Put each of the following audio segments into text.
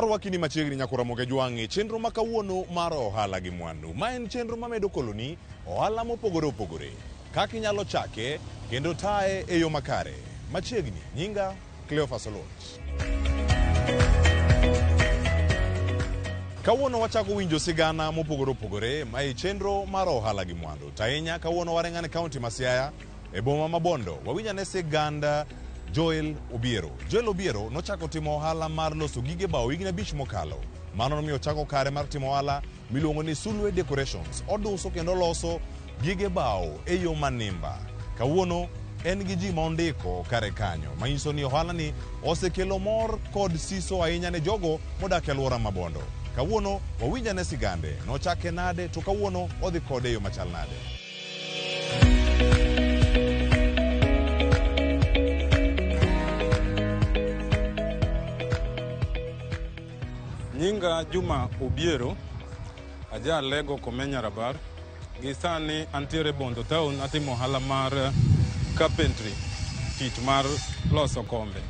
Arwaki ni machiegni nyako Ramogi Ajwang' e chenro ma kawuono mar ohala gi mwandu. Ma en chenro mamedo koloni ohala mopogore opogore, kaka inyalo chake kendo taye e yo makare. Machiegni, nyinga Cleophas Oluoch. Kawuono wachako winjo sigana mopogore opogore ma e chenro mar ohala gi mwandu. To ahinya kawuono waring'ane kaunti ma Siaya e boma ma Bondo. Wawinj ane sigand Joel Obiero. Joel Obiero nochako timo ohala mar loso gige bao higni 5 mokalo. Mano nomiyo ochako kare mar timo ohala miluongo ni Sulwe Decorations. Oduso kendo oloso gige bao e yo manimba. Kawuono en gi ji ma ondiko kare kanyo, manyiso ni ohala ni osekelo mor kod siso ahinya ne jogo modak e alwora ma Bondo. Kawuono wawinj ane sigande, nochake nade to kawuono odhi kode e yo machal nade. Nyinga Juma Obiero, aja Lego Komenya Rabar. Gi sani antiere Bondo town atimo ohala mar carpentry, tich mar loso kombe,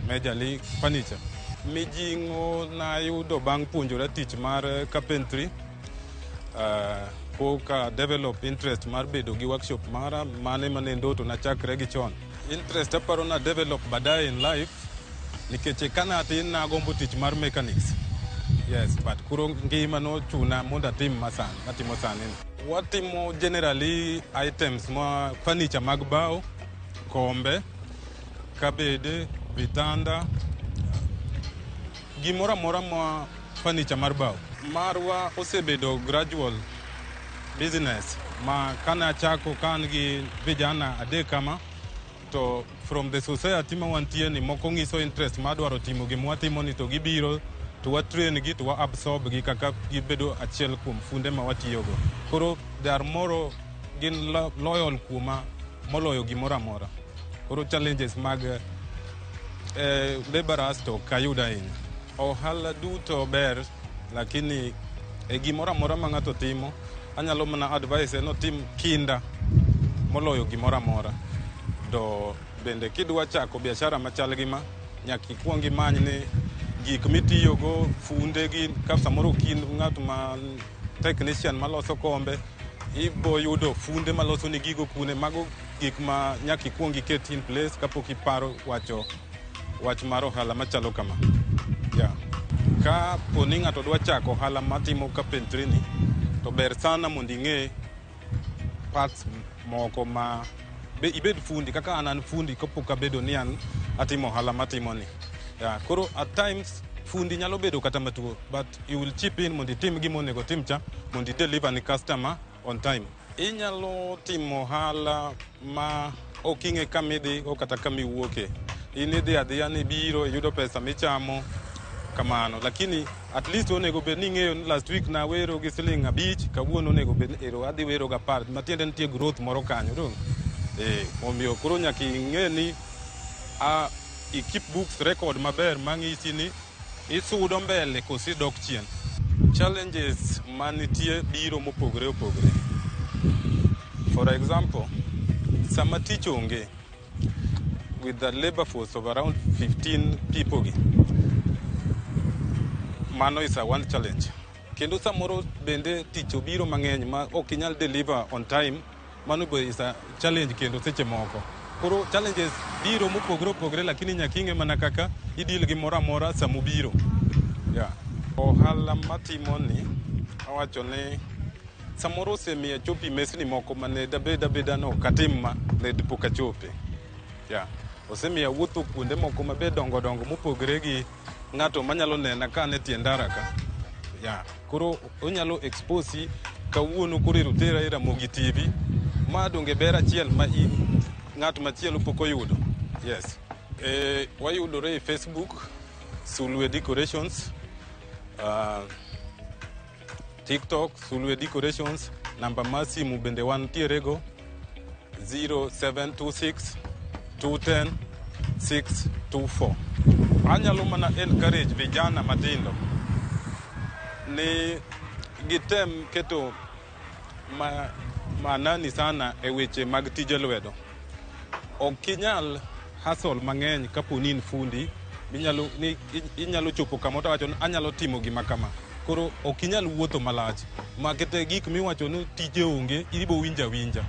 majorly furniture. Mijing'o nayudo bang' puonjora tich mar carpentry, koka develop interest mar bedo gi workshop mara, mane mane ndoto nachakre gi chon. Interest aparo na develop baadaye in life, nikech kane atin nagombo tich mar mechanics. Yes, but koro ngima nochuna mondo atim masani, matimo sani ni. Watimo generally items ma furniture mag bao, kombe, kabede, vitanda, gimoro amora ma furniture mar bao. Marwa osebedo gradual business ma kane achako ka an gi vijana adek kama, to from the society ma wantie ni moko ng'iso interest mar dwaro timo gima watimo ni to gibiro to wa train gi to wa absorb gi kaka gibedo achiel kuom funde ma watiyogo. Koro they are more gin loyal kuoma moloyo gimoro amora. Koro challenges mag laborers to ok ayud ahinya. Ohala duto ber, lakini e gimoro amora ma ng'ato timo, anyalo mana advise en otim kinda moloyo gimoro amora. To bende kidwa chako biashara machal gi ma, nyaka ikuong imany ni gik mitiyogo, funde gi, ka samoro ok in ng'at ma technician maloso kombe, ibo yudo funde maloso ni gigo kune. Mago gik ma nyaka ikuong iket in place kapok iparo wacho wach mar ohala machalo kama. Yeah. Ka po ni ng'ato dwa chako ohala matimo carpentry ni, to ber sana mondo ing'e parts moko ma be ibed fundi kaka an an fundi kapok abedo ni an atimo ohala matimo ni. Yeah. Koro at times fundi nyalo bedo kata matuo, but you will chip in mondo itim gima onego tim cha mondo i deliver ni customer on time. Inyalo timo ohala ma ok ing'e kama idhi o kata kama iwuoke. In idhi adhiya ni biro iyudo pesa michamo kamano, lakini at least onego bed ni ing'eyo ni last week nawero gi siling 5, kawuono onego bed ni ero adhi wero gi 10, matiende nitie growth moro kanyo dong. Omiyo koro nyaka ing'e ni i keep books record maber mang'isi ni isudo mbele koso idok chien. Challenges manitie biro mopogore opogore. For example, sama tich onge with the labor force of around 15 people gi, mano is a one challenge. Kendo samoro bende tich obiro mang'eny ma ok inyal deliver on time, mano be is a challenge kendo seche moko. Koro challenges biro mopogore opogore, lakini nyaka ing'e mana kaka i deal gi moro amora samobiro. Yeah. Ohala matimo ni, awacho ni samoro osemiyo achopo e mesni moko mane dabed abeda ni ok atim ma, ne pok achope. Yeah. Osemiyo awuotho kuonde moko mabe dongo dongo mopogore gi ng'ato manyalo nena ka an e tie ndara ka. Yeah. Koro onyalo expose kawuono koro ero tera e Ramogi TV. Ma donge ber achiel ma in ng'at machielo pok oyudo. Yes. Wayudore e Facebook, Sulwe Decorations, TikTok, Sulwe Decorations, namba mar simu bende wantiere go 0726 210 624. Anyalo mana encourage vijana matindo ni gitem keto manani sana e weche mag tije lwedo. Ok inyal hustle mang'eny kapo ni in fundi Minyalo ni inyalo chopo kama to wacho ni anyalo timo gima kama. Koro ok inyal wuotho malach. Makete gik miwacho ni tije onge, ibo winjo awinja.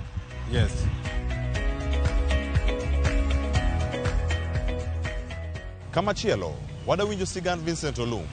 Yes. Kamachielo, wadawinjo sigand Vincent Olum.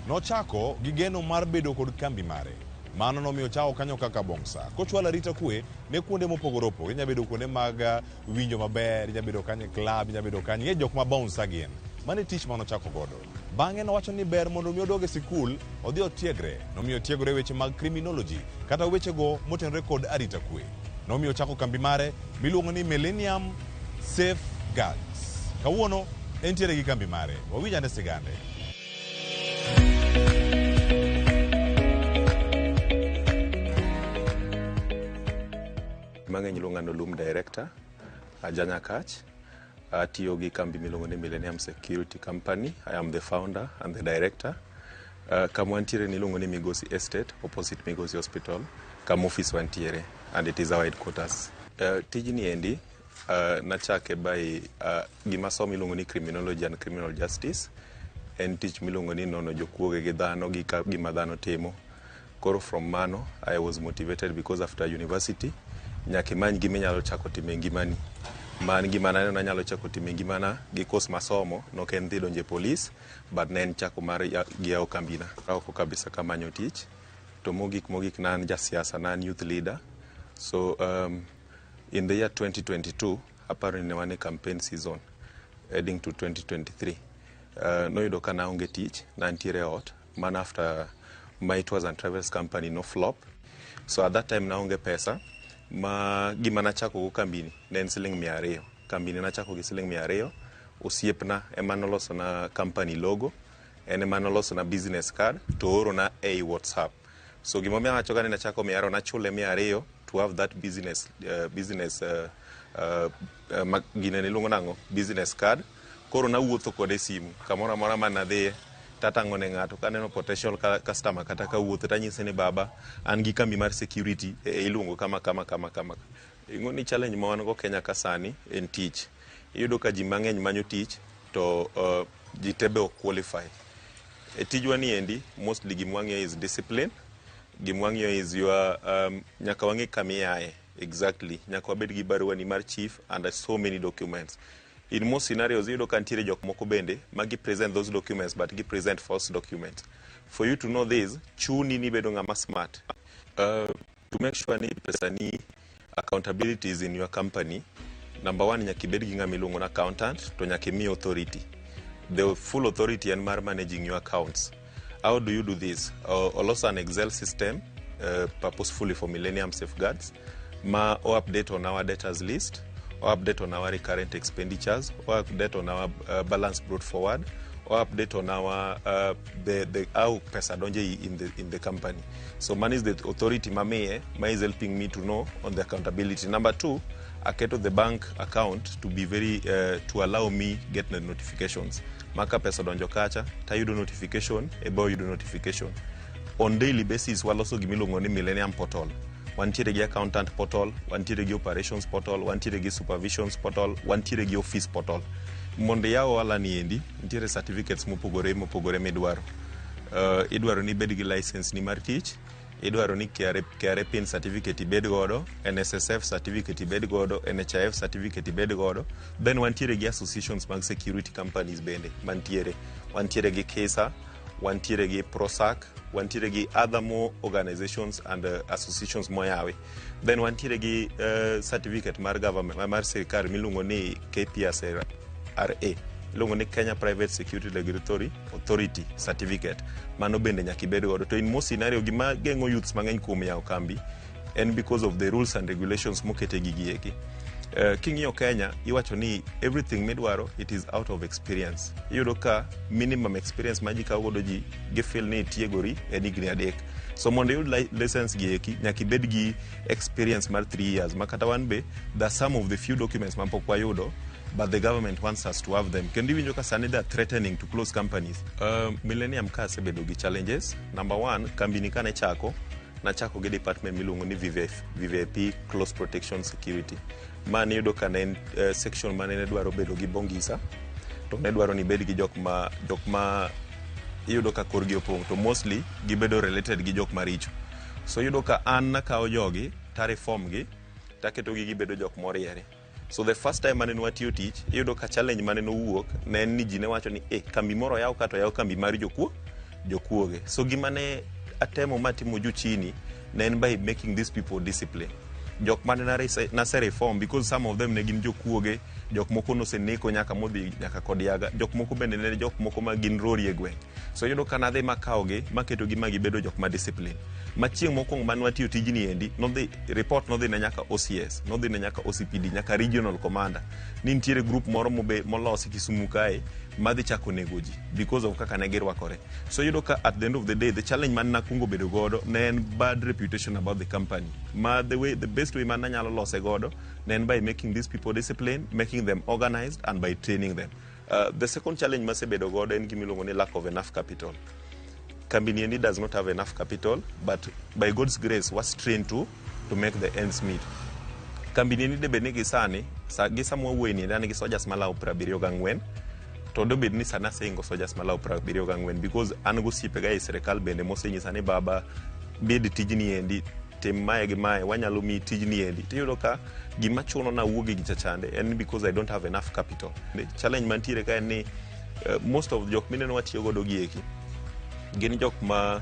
Nochako gi geno mar bedo kod kambi mare. Mano nomiyo ochako kanyo kaka bouncer. Kochwalo arita kwe ne kuonde mopogore opogore. Inya bedo kuonde mag winjo maber, inya bedo kanyo e club, inya bedo kanyo. Ing'e jok ma bouncer gin. Mano e tich manochako godo. Bang'e nowacho ni ber mondo mi odog e sikul, odhi otiegre. Nomiyo otiegore e weche mag criminology, kata wechego motenore kod arita kwe. Nomiyo ochako kambi mare miluongo ni Millennium Safe Guards. Kawuono entiere gi kambi mare. Wawinj ane sigande. Mang'eny luonga ni Olum Director, aja Nyakach. Atiyo gi kambi miluongo ni Millennium Security Company. I am the founder and the director. Kama wantiere ni iluongo ni Migosi Estate, opposite Migosi Hospital, kama office wantiere, and it is our headquarters. Tijni endi nachake by gima somo iluongo ni criminology and criminal justice. En tich miluongo ni nono jokuoge gi dhano gi gima dhano timo. Koro from mano, I was motivated because after university, nyaka imany gima inyalo chako timo e ngimani. Man gima naneno anyalo chako timo e ngimana gi course masomo, nok en dhi donjo e police, but ne en chako mar yawo kambina. Oko kabisa kamanyo tich, to mogik mogik ne an jasiasa, ne an youth leader. So in the year 2022, aparo ni ne wan e campaign season, heading to 2023. Noyudo ka naonge tich, nantiere e ot, mana after my tours and travels company no flop. So at that time naonge pesa, ma gima nachako go kambini ne en siling 200. Kambini nachako gi siling 200, osiepna ema nolosona company logo, en ema nolosona business card, to oorona ei WhatsApp. So gimomiyo awacho ga ni nachako 200, nachule 200 to have that business, gine niluongo nang'o? Business card. Koro nawuotho kode e simu, kamoro amora mane adhiye, tatang'o ne ng'ato kaneno potential customer kata kawuotho tanyise ni baba an gi kambi mar security e iluongo kama kama kama kama. Ing'o ni challenge ma wan go Kenya ka sani en tich. Iyudo ka ji mang'eny manyo tich to ji te be ok qualify. E tijwa ni endi mostly gima wang'iyo is discipline, gima wang'iyo is your nyaka wang'e kama iaye exactly, nyaka wabed gi barua ni mar chief and so many documents. In most scenarios iyudo ka nitiere jok moko bende ma gi present those documents but gi present false documents. For you to know this, chuni ni bedo ng'ama smart. To make sure ni pesa ni accountability is in your company, number one nyaka ibed gi ng'ama iluongo ni accountant to nyaka imiye authority. The full authority en mar managing your accounts. How do you do this? Oloso an Excel system purposefully for Millennium Safeguards ma o update on our debtors list, o update on our recurrent expenditures, o update on our balance brought forward, o update on our the how pesa donjo in the company. So man is the authority mamiye ma is helping me to know on the accountability. Number two, aketo the bank account to be very to allow me get the notifications. Maka pesa donjo kacha, tayudo notification, ebe oyudo notification. On daily basis waloso gimiluongo ni Millennium Portal. Wantiere gi accountant portal, wantiere gi operations portal, wantiere gi supervisions portal, wantiere gi office portal. Mondo iyaw ohala ni endi, nitiere certificates mopogore mopogore midwaro. Idwaro ni ibed gi license ni mar tich, idwaro ni KRA, KRA PIN certificate ibed godo, NSSF certificate ibed godo, NHIF certificate ibed godo. Then wantiere gi associations mag security companies bende mantiere. Wantiere gi KISA, wantiere gi PROSAC, wantiere gi other more organizations and associations moyawi. Then wantiere gi certificate mar government mar sirikal miluongo ni KPSRA iluongo ni Kenya Private Security Regulatory Authority certificate. Mano bende nyaka ibed godo. To in most scenario gima geng'o youths mang'eny kuom yawo kambi en because of the rules and regulations mokete gigi eki. King'iyo Kenya iwacho ni everything midwaro it is out of experience. Iyudo ka minimum experience ma ji kawo godo ji gi feel ni itiegori en higni 3. So mondo iyud license gi eki nyaka ibed gi experience mar 3 years ma kata wan be there are some of the few documents ma pok wayudo but the government wants us to have them. Kendo iwinjo ka sani they are threatening to close companies. Millennium ka asebedo gi challenges. Number one, kambini kane chako, nachako gi department miluongo ni VVF, VVIP Close Protection Security. Ma niyudo ka ne en section mane ne dwaro bedo gi bongisa. To To ne dwaro ni ibed gi jok ma iyudo ka korgi opong', to mostly gibedo related gi jok maricho. So iyudo ka an nakawo jogi ta reform gi, taketogi gibedo jok moriere. So the first time mane nwatiyo tich, iyudo ka challenge mane nowuok ne en ni ji ne wacho ni kambi moro oyaw ka, to oyaw kambi mar jokuoge. So gima ne atemo matimo juu chini ne en by making these people discipline. Jok mane nase reform, because some of them ne gin jokuoge, jok moko noseneko nyaka modhi nyaka kod yaga, jok moko bende ne jok moko ma gin rori e gweng'. So iyudo ka nadhi makawogi maketogi ma gibedo jok ma discipline. Ma chieng' mokwongo mane watiyo tijni endi, nodhi report, nodhi ne nyaka OCS, nodhi ne nyaka OCPD, nyaka regional commander, ni nitiere group moro molosi Kisumu kae madhi chako nego ji because of kaka ne girwakore. So iyudo ka at the end of the day, the challenge mane nakwongo bedo godo ne en bad reputation about the company. Ma the best way mane anyalo lose godo ne en by making these people disciplined, making them organized and by training them. The second challenge masebedo godo en gimiluongo ni lack of enough capital. Kambi ni endi does not have enough capital, but by God's grace was trained to make the ends meet. Kambi ni endi debed ni gi sani gi sama wawuoye ni endi, an gi soldiers malawo 74, to dobed ni sani aseingo soldiers malawo 74, because an gosiepega e sirikal bende mosenyisa ni, "Baba, bed tijni endi, tim mae gi mae, wanyalo miyi tijni endi." Tiyudo ka gima chuno na wuog e gicha chande en because I don't have enough capital. Challenge mantiere ka en ni most of jok mineno watiyo godo gi eki gin jok ma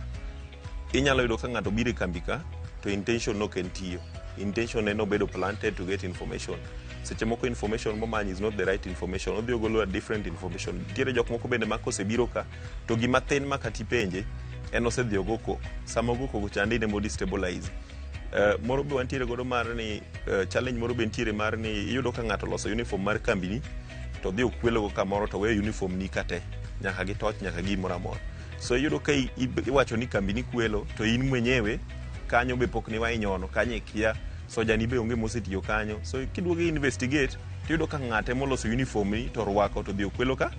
inyalo yudo ka ng'ato biro e kambi ka to intention ok en tiyo, intention en obedo planted to get information. Seche moko information momanyo is not the right information, odhi ogolo a different information. Nitiere jok moko bende ma kosebiro ka to gima thin ma kata ipenje en osedhi ogo koko. Sama ogo koko chande in ema odestabilize. Moro be wantiere godo mar ni challenge moro be nitiere mar ni iyudo ka ng'ato oloso uniform mar kambini to odhi okwelogo kamoro to weyo uniform ni ka te, nyaka gi toch, nyaka gi gimoro amora. So iyudo ka iwacho ni kambi ni kwelo, to in mwenyewe kanyo be pok niwa inyono kanyo, ikia soja ni be onge mosetiyo kanyo. So kiduogo investigate, tiyudo ka ng'ate moloso uniform ni to orwako to odhi okwelo ka,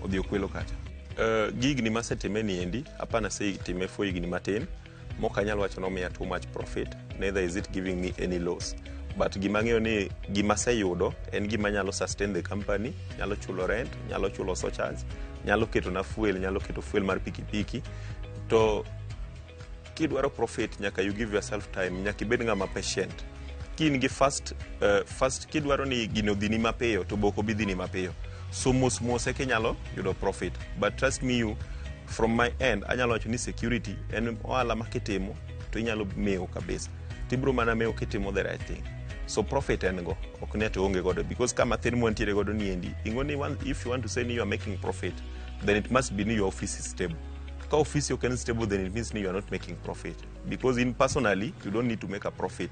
odhi okwelo kacha. Gi higni masetime ni endi, hapana, asetime for higni matin mok anyal wacho nomiya too much profit, neither is it giving me any loss, but gima ang'eyo ni gima aseyudo en gima nyalo sustain the company, nyalo chulo rent, nyalo chulo soldiers, nyalo ketona fuel, nyalo keto fuel mar pikipiki. To kidwaro profit, nyaka you give yourself time, nyaka ibed ng'ama patient. Kin gi fast, kidwaro ni gino odhini mapiyo to be ok obi dhini mapiyo. So mos mos eka inyalo yudo profit. But trust me you, from my end anyalo wacho ni security en ohala ma kitimo to inyalo mewo kabisa, tibiro mana mewo kitimo the right thing. So profit en go, ok ni to onge godo, because kama thin mwantiere godo ni endi ing'o ni if you want to say ni you are making profit, then it must be ni your office is stable. Ka office ok en stable, then it means ni you are not making profit, because in personally you don't need to make a profit,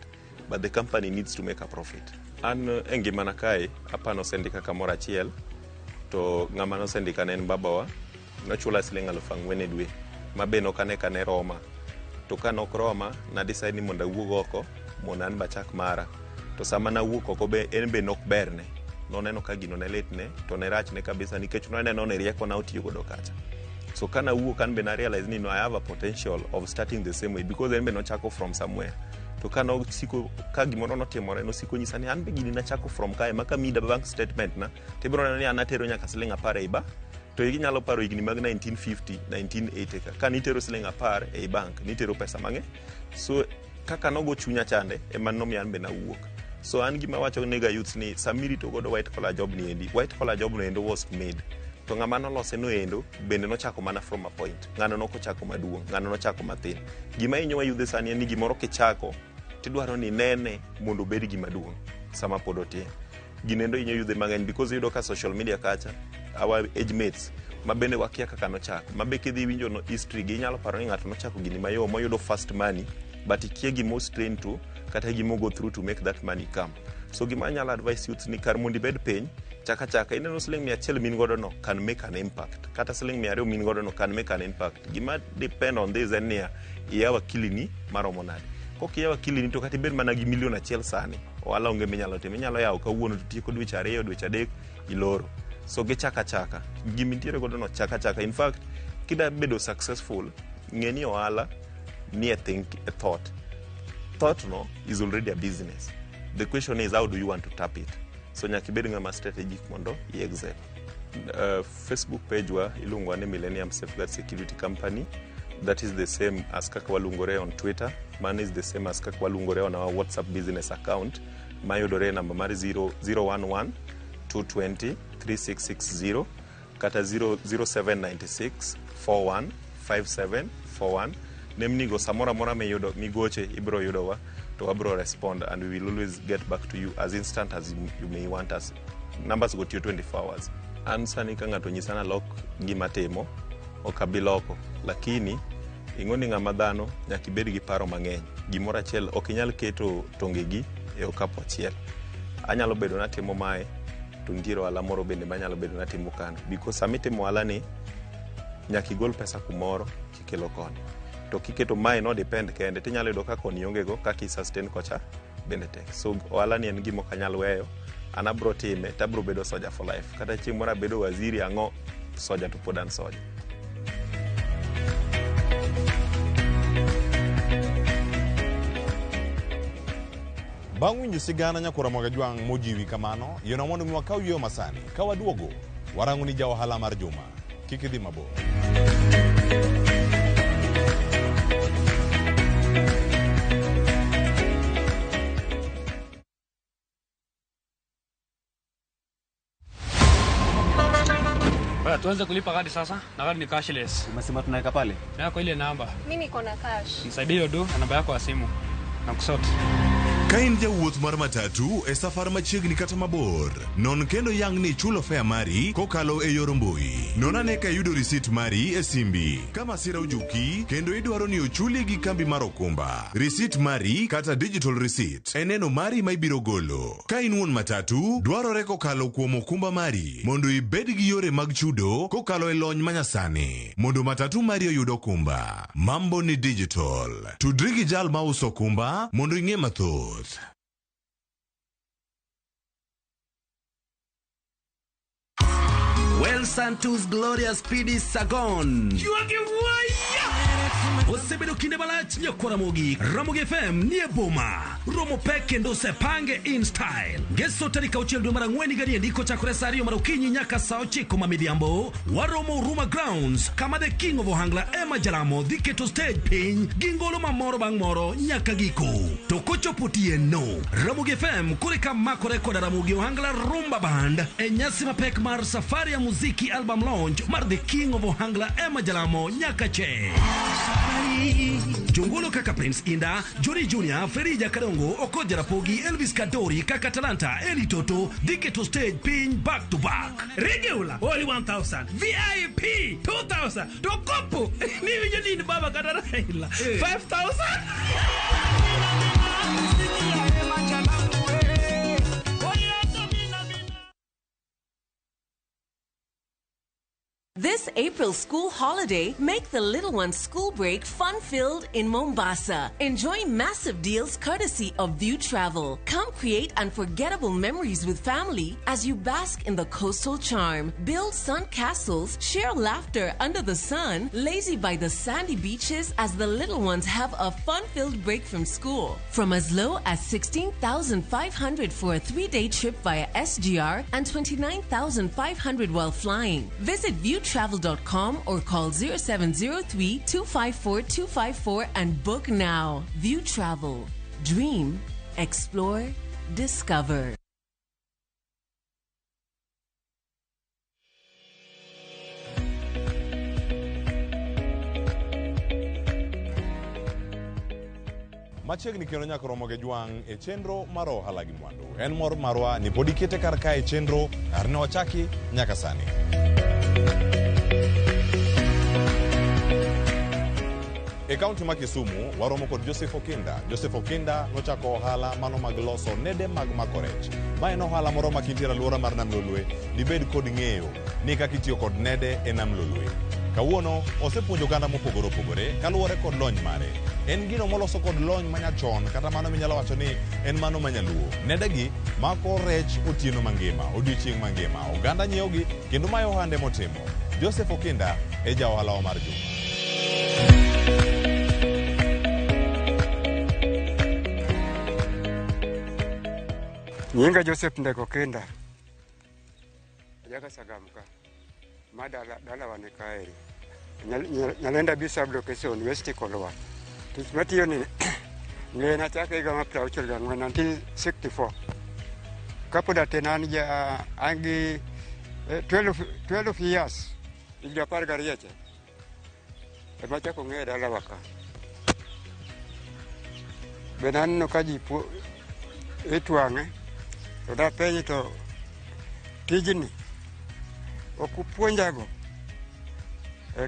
but the company needs to make a profit. An e ngimana kae apa nosendika kamoro achiel, to ng'ama nosendika ne en babawa. Nochula siling 4,000 e dwe, ma be nok ane ka ne roma. To ka nok roma, na decide ni mondo awuog oko mondo an bachak mara. To sama nawuok oko be en be nok berne, noneno ka gino ne litne to ne rachne kabisa, nikech noneno ni rieko na otiyo godo kacha. So ka nawuok, an be na realize ni no, I have a potential of starting the same way, because en be nochako from somewhere. To ka nosiko ka gimoro notimore, nosiko nyisa ni an be gini nachako from kae, ma kamiyi bank statement na tibiro neno ni an atero nyaka siling 10 ei ba to inyalo paro higni mag 1950, 1980 ka nitero siling 10 ei bank, nitero pesa mang'eny. So kaka nogo chunya chande ema nomiyo an be nawuok. So an gima wacho nega youths ni sama irito godo white collar job ni endi, white collar job no endo was made, to ng'ama nolose no endo bende nochako mana from a point. Ng'ano nokochako maduong', ng'ano nochako mathin. Gima hinyowa yudhe sani en ni gimoro kichako tidwaro ni nene mondo obed gima duong' sama pod otin. Ginendo hinyo yudhe mang'eny, because iyudo ka social media kacha our age mates ma bende wakia kaka nochako, ma be kidhi winjo no history gi, inyalo paro ni ng'ato nochako gini mayom moyudo fast money, but ikia gima strain to kata gima go through to make that money come. So gima anyalo advice youth ni kar mondo ibed piny chaka chaka, ineno siling 100 min godo no can make an impact, kata siling 200 min godo no can make an impact. Gima depend on this en niya, iyaw akilini maromo nade. Kok iyaw akilini to kata ibed mana gi milion achiel sani, ohala onge minyalo timo. Inyalo yawo kawuono to tieko dweche 2, dweche 3, iloro. So gi chaka chaka gima intiere godo no, chaka chaka. In fact, kida bedo successful, ng'e ni ohala ni a think, a thought. Thought no is already a business. The question is, how do you want to tap it? So nyaka ibed ng'ama strategic mondo i excel. Facebook page wa iluongo ni Millennium Safeguard Security Company. That is the same as kaka waluongore on Twitter. Mano is the same as kaka waluongore on our WhatsApp business account mayudore e namba mar 0, 011 220 3660 kata 0, 0796 41 5741. Nembnigo samoro amora miyudo migoche ibiro yudowa to wabiro respond, and we will always get back to you as instant as you may want us. Numbers go tiyo 24 hours. An sani ka ng'ato nyisa nalok gima timo, ok abi loko, lakini ing'o ni ng'ama dhano nyaka ibed gi paro mang'eny. Gimoro achiel ok inyal keto tongegi e okapu achiel. Anyalo bedo natimo mae to nitiere ohala moro bende manyalo bedo natimo kando, because sama itimo ohala ni nyaka igol pesa kumoro kikelo koni, to kiketo mae no depend kende tinyalo yudo ka koni ionge go kaka i sustain kocha bende tek. So ohala ni en gima ok anyal weyo, an abro time to abro bedo soja for life. Kata chieng' moro abedo waziri ang'o, soja to pod an soja. Bang' winjo sigana nyakwar Ramogi Ajwang' mojiwi kamano, yienwa mondo mi wakaw yweyo masani. Ka waduogo, warango ni ja ohala mar juma. Kik idhi mabor. Bwana, tuanze kulipa kadi sasa na kadi ni cashless. Umesema tunaweka pale? Na kwa ile namba. Mimi niko na cash. Nisaidie hiyo do na namba yako ya simu. Na kusort. Ka in jawuoth mar matatu e safar machiegni kata mabor, non kendo yang ni ichulo fare mari kokalo e yor mbui. Non ane ka iyudo risit mari e simbi. Ka masira ojuki kendo idwaro ni ochuli gi kambi mar okumba, risit mari kata digital receipt e neno mari ma ibiro golo. Ka in wuon matatu, dwarore kokalo kuom okumba mari mondo ibed gi yore mag chudo kokalo e lony manyasani mondo matatu mari oyud okumba. Mambo ni digital. Tudri gi jal mauso okumba mondo ing'e mathoth. Well, Santos Glorious PD Sagon. Osebedo kinde malach nyakwar Ramogi. Ramogi FM nie boma. Romo pek kendo osepange in style. Ngeso tarik 6 dwe mar 4 higa niendi kochakore sa 2 mar okinyi nyaka sa 9 ma midhiambo. Waromo Huruma Grounds kama the King of Ohangla Emma Jalamo dhi keto stage piny gi ngolo mamoro bang' moro nyaka giko. To kochopo otieno, Ramogi FM koro eka makore koda Ramogi Ohangla Rumba Band e nyasi mapek mar Safari ya Muziki album launch mar the King of Ohangla Emma Jalamo nyaka che. Jongolo kaka Prince Inda, Johnny Junior, Ferija Kadongo, Okoth Jarapogi, Elvis Kadori, kaka Talanta, Eli Toto, dhi keto stage piny back to back. Regular only 1000, VIP 2000, to kopo niwinjo ni in baba kata Raila 5000. This April school holiday, make the little one's school break fun-filled in Mombasa. Enjoy massive deals courtesy of View Travel. Come create unforgettable memories with family as you bask in the coastal charm. Build sun castles, share laughter under the sun, lazy by the sandy beaches as the little ones have a fun-filled break from school. From as low as 16,500 for a 3-day trip via SGR and 29,500 while flying. Visit viewtravel.com or call 0703 254 254 and book now. View Travel. Dream, explore, discover. Machiegni kendo nyaka romo gi Jwang' e chenro mar ohala gi mwandu. En mor marwa ni pod ikete kar kae chenro ar ne wachaki nyaka sani. E kaunti ma Kisumu, waromo kod Joseph Okinda. Joseph Okinda nochako ohala mano mag loso nede mag mako rech. Ma en ohala moro ma kintiere alwora mar Nam Lolwe, dibed kod ng'eyo ni kaka itiyo kod nede e Nam Lolwe. Kawuono osepuonjo oganda mopogore opogore kaluwore kod lony mare. En gino moloso kod lony manyachon kata mano minyalo wacho ni en mano manyaluo. Nedegi mako rech otieno mangima, odiochieng' mangima. Oganda nyiewogi kendo mayo ohande motimo. Joseph Okinda e ja ohalawa mar juma. Nyinga Joseph Ndeko Kinda. Ajaka Sagamka. Ma dalawa ni kaeri. Nyalenda B sub-location, West Kolwa. Tich matiyo ni ng'e nachako higa mar 64, 1964. Kapod atin an ja an gi 12 years, higni 12 cha. Ema achako ng'eyo dalawa ka. Bende aneno ka ji itwang'e, to napenje to tijni ok upuonjago.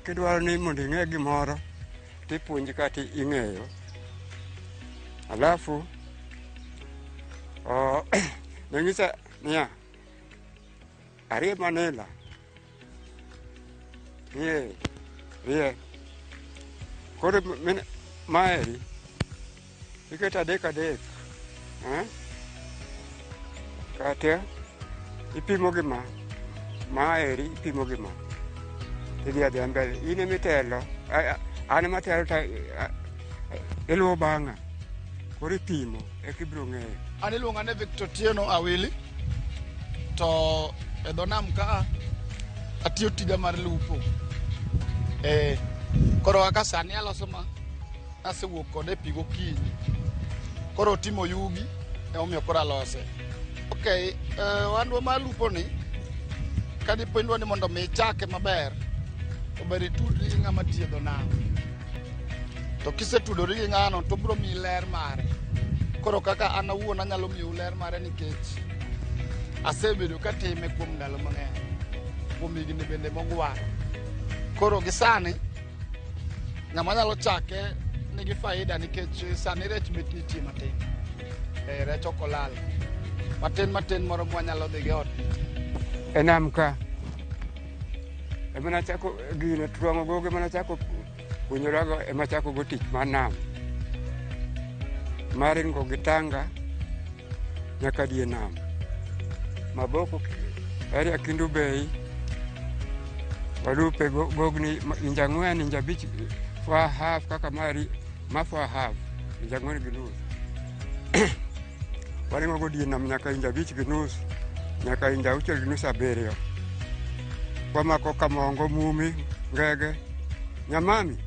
Kidwaro ni mondo ing'e gimoro, tipuonji kata ing'eyo. Alafu, nonyisa niya, arie manila. Rie, rie. Koro maeri, iketo adek adek. Kata ipimo gi ma, maeri ipimo gi ma. Tidhi adhiya mbele, in emitelo, an ema telo to iluwo bang'a. Koro ipimo eka ibiro ng'eyo. An iluonga ni Victor Tieno Awili, to e dho nam ka atiyo tija mar lupo. Koro kaka sani aloso ma asewuok kode e pi gokinyi. Koro otimo yugi emomiyo koro alose. Okay, ohandwa mar lupo ni kadipo idwa ni mondo mi ichake maber, to ber itudri gi ng'ama tiyo e dho nam. To kisetudori gi ng'ano to obiro miyi ler mare. Koro kaka an awuon anyalo miyou ler mare nikech asebedo katime kuom ndalo mang'eny, kuom higni bende mogwaro. Koro gi sani ng'ama nyalo chake nigi faida nikech sani rech bet nitie matin. Rech ok olal. Matin matin moro mwanyalo dhi go ot nitie. E nam ka, ema nachako gino twang'o gogo ema nachako puonjorago ema achako go tich mar nam. Mar ringo gi tanga nyaka die nam. Maboko area Kendu Bay, walupe gogni inja 4 inja 5 4.5 kaka mari ma 4.5 inja 4.5. Waringo go die nam nyaka inja 5.5 nyaka inja 6.5 7. Wamako kamongo, mumi, ngege, nyamami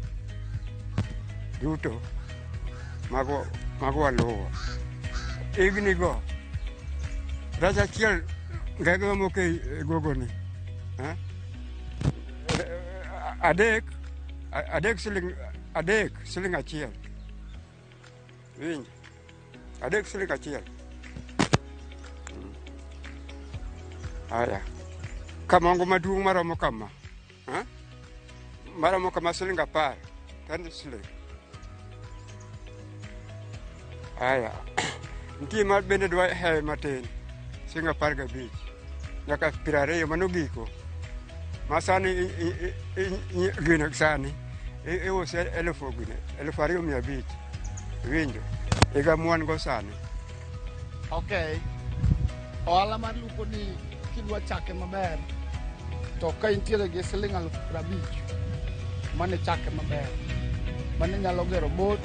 duto mago waluwo. Higni go rach achiel ngege mamoko e gogoni. Adek siling 3 siling 1. Winjo? 3 siling 1. Aya. Kamongo maduong' maromo kama. Maromo kama siling 10. 10 siling. Aya. Nitie ma bende dwa hewe matin. Siling 15. Nyaka 20 mano giko. Ma sani gino sani iuse 2,500. Winjo? Higa mwan go sani. Okay. Ohala mar lupo ni kidwa chake maber to ka intiere gi siling 50,000 mane chake maber. Mane nyalo gero bot,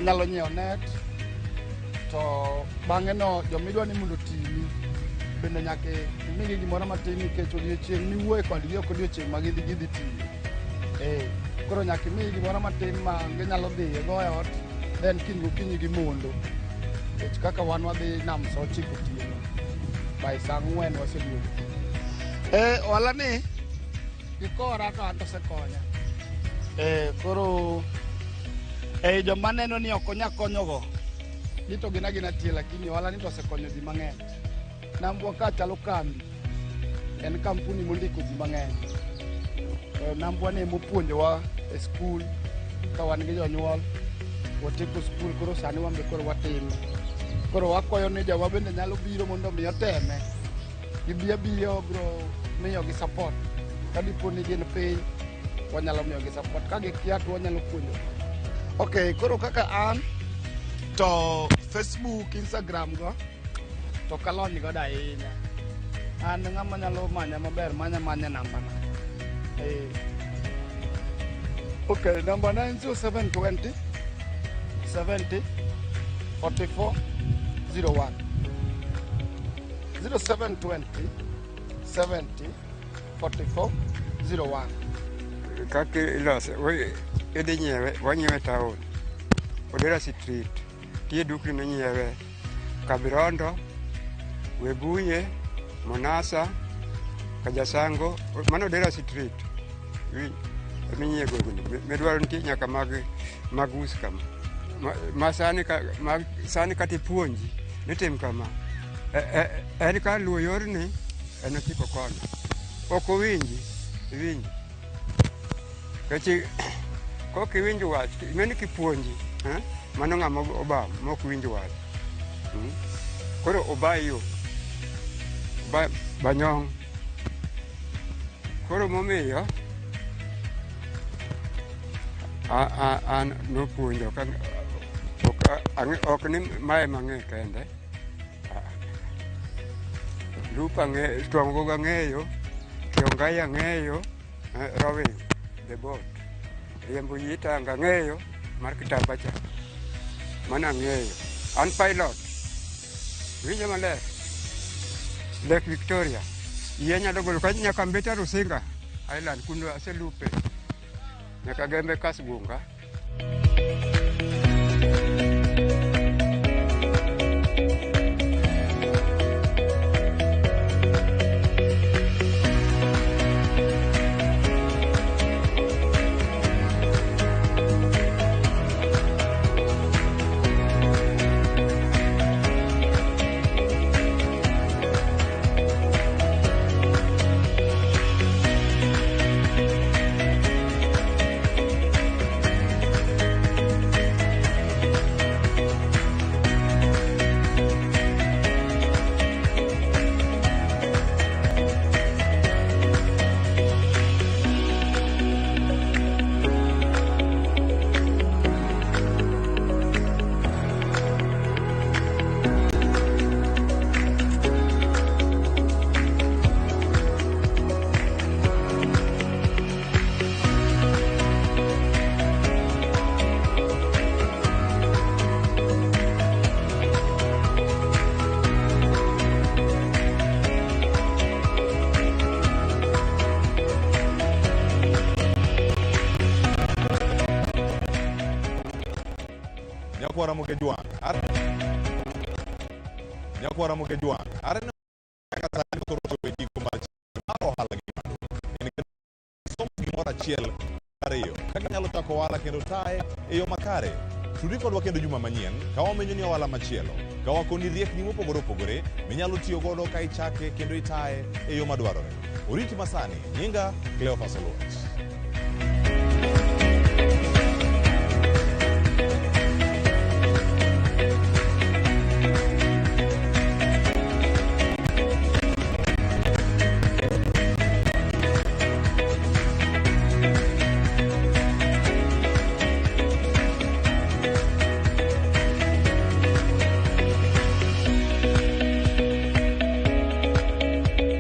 nyalo nyiewo net, to bang'e no jomidwa ni mondo otini bende nyaka imigi gimoro matin nikech odiochieng' miwuoye kodgi ok odiochieng' ma gidhi tiyo. Koro nyaka imigi gimoro matin ma ginyalo dhiye go e ot, then kiny gokinyi gimondo. Nikech kaka wan wadhi nam sa 9 otieno, by sa 4 waseduogo. Ohala ni gikora to an to osekonya. Koro joma neno ni ok onya konyogo ni to gin agina tie, lakini ohala ni to osekonyo ji mang'eny. Nambwa ka chalo kambi, en kampuni mondiko ji mang'eny. Nambwa ni emopuonjowa e skul ka wan gi jonyuol, watieko skul koro sani wan be koro watime. Koro wakwayo ni joma bende nyalo biro mondo mi oteme, gibi abiya wabiro miyogi support. Ka dipo ni gin piny, wanyalo miyogi support. Ka gikia to wanyalo puonjogi. Okay, koro kaka an to Facebook, Instagram go to ok alony godo ahinya. An ng'ama nyalo manya maber, manya nambana. Okay, namba na en 0720 70 44 01. 0720 70 44 01. Kaka ilose, idhi nyiewe, wanyiewe town. Odera Street. Tie dukni minyiewe. Kabirondo, Webuye, Monasa, Kajasango, mano Odera Street. Eminyiewe gogo. Midwaro nitie nyaka mag us kama. Ma sani ka ma sani kata ipuonji ni tim kama. En ka luwo yorni en ochiko koni. Ok owinji, iwinji. Nikech kok iwinj wach, ing'e ni kipuonji, mano ng'ama obam mok winj wach. Koro oba yo, banyong'. Koro momiyo an nopuonjo ok ni mae mang'e kende. Lupo ang'eyo, twang'o gogo ang'eyo, tiongai ang'eyo, rowing the boat. Riembo yie tanga ang'eyo mar kitamba cha. Mano ang'eyo. An pilot. Winjo maler. Lake Victoria. Yie nyalo golo ka nyaka Mbita Rusinga Island kuno aselupe. Nyaka Gembe Kasgunga. Nyakwara Ramogi Ajwang', aneno kaka sani koro ochopo e giko mar ohala gi mwandu. En somo gimoro achiel ariyo kaka inyalo chako ohala kendo taye e yo makare. Tudri kodwa kendo juma manyien ka wamenyo ni ohala machielo, ka wakoni riekni mopogore opogore minyalo tiyo godo ka ichake kendo itaye e yo madwarore. Oriti masani, nyinga Cleophas Oluoch.